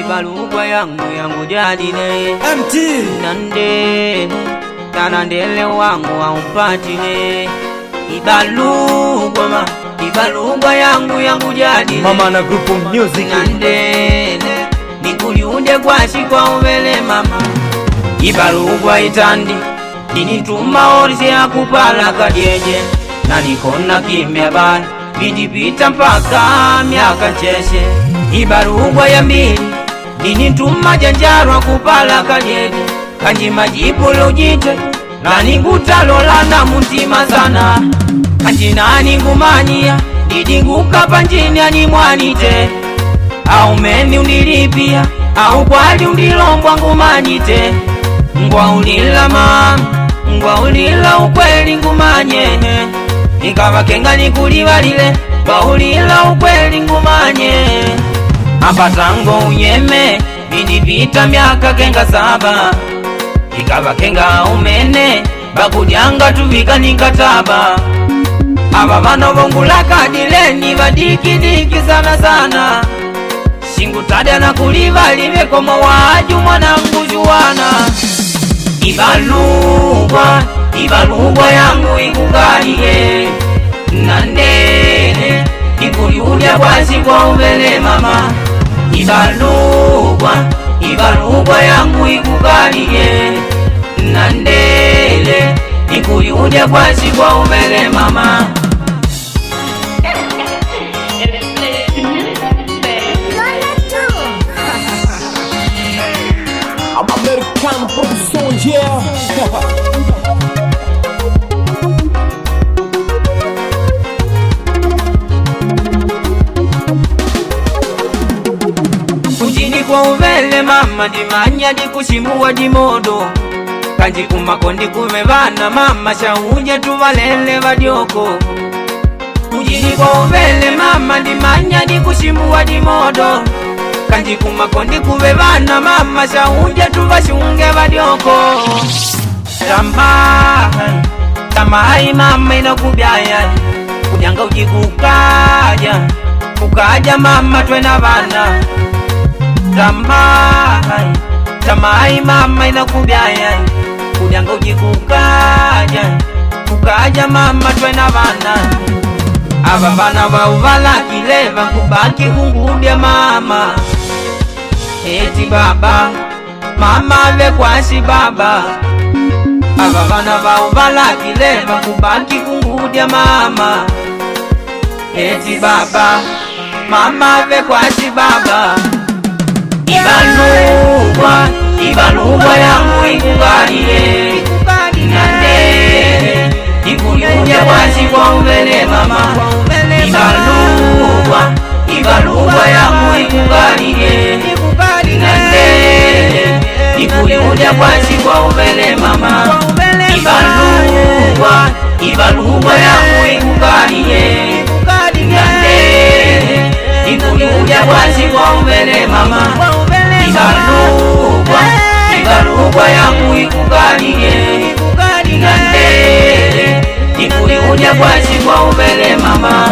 Ibalugwa yangu yangu jadile MT nande tanandele wangu aumpatile ibalugwa ma ibalugwa yangu yangu jadile Mama na Group Music nandele nikuliunde kwashi kwa uvele mama ibalugwa itandi inituma orse akupala kadyeje na nikona kimya bana vijipita mpaka myaka cheshe ibarugwa ya mbili inituma janjarwa kupala kadyeje kanji majibu lujite nanikutalola mutima sana kanji nani ngumanyia didinguka panjini animwanite aumeni undilipia au kwali undilombwa ngumanyite ngwaulila mama ngwaulila ukweli ngumanye ikavakenga nikulivalile ngwaulila ukweli ngumanye apatango unyeme vidipita myaka kenga 7 ikavakenga umene bakudyanga tuvika nikataba ava vano vongulakadileni vadikidiki sana sana shingutada na kuliva komo waju mwana mbujuwana ibalugwa ibalugwa yangu ikukalie nandele ikuliulya kwasi kwa uvele mama ibalugwa ibalugwa yangu ikukalie nandele ikuliulya kwasi kwa uvele mama. Americano Produções, yeah. Ujini kwa uvele mama dimanya dikushimuwa dimodo kanji kumakondi kuve vana mama shauje tuvalele vadyoko ujini kwa uvele mama dimanya dikushimuwa dimodo kanji kumakondi kuve vana mama shauje tuvashunge vadyoko tamaa tamai mama inakubyaya kudyanga ujikukaja kukaja mama twena vana tamai tamai mama inakubyaya kudyanga ujikukaja kukaja mama twena vana ava vana vauvalakile vakubaki kungudya mama eti baba mama vekwasi baba ava vana vauvalakile vakubaki kungudya mama eti baba mama vekwasi baba ibalugwa ibalugwa yangu ikukalie nandele ikuliuja kwasi kwa uvele mama ibalugwa ibalugwa yangu ikukalie nandele ikuliuja kwasi kwa uvele mama ibalugwa ibalugwa yangu ikukalie nandele ikuliuja kwasi kwa uvele mama ibalugwa ibalugwa yangu ikukalie nandele ikuliuja kwasi kwa uvele mama.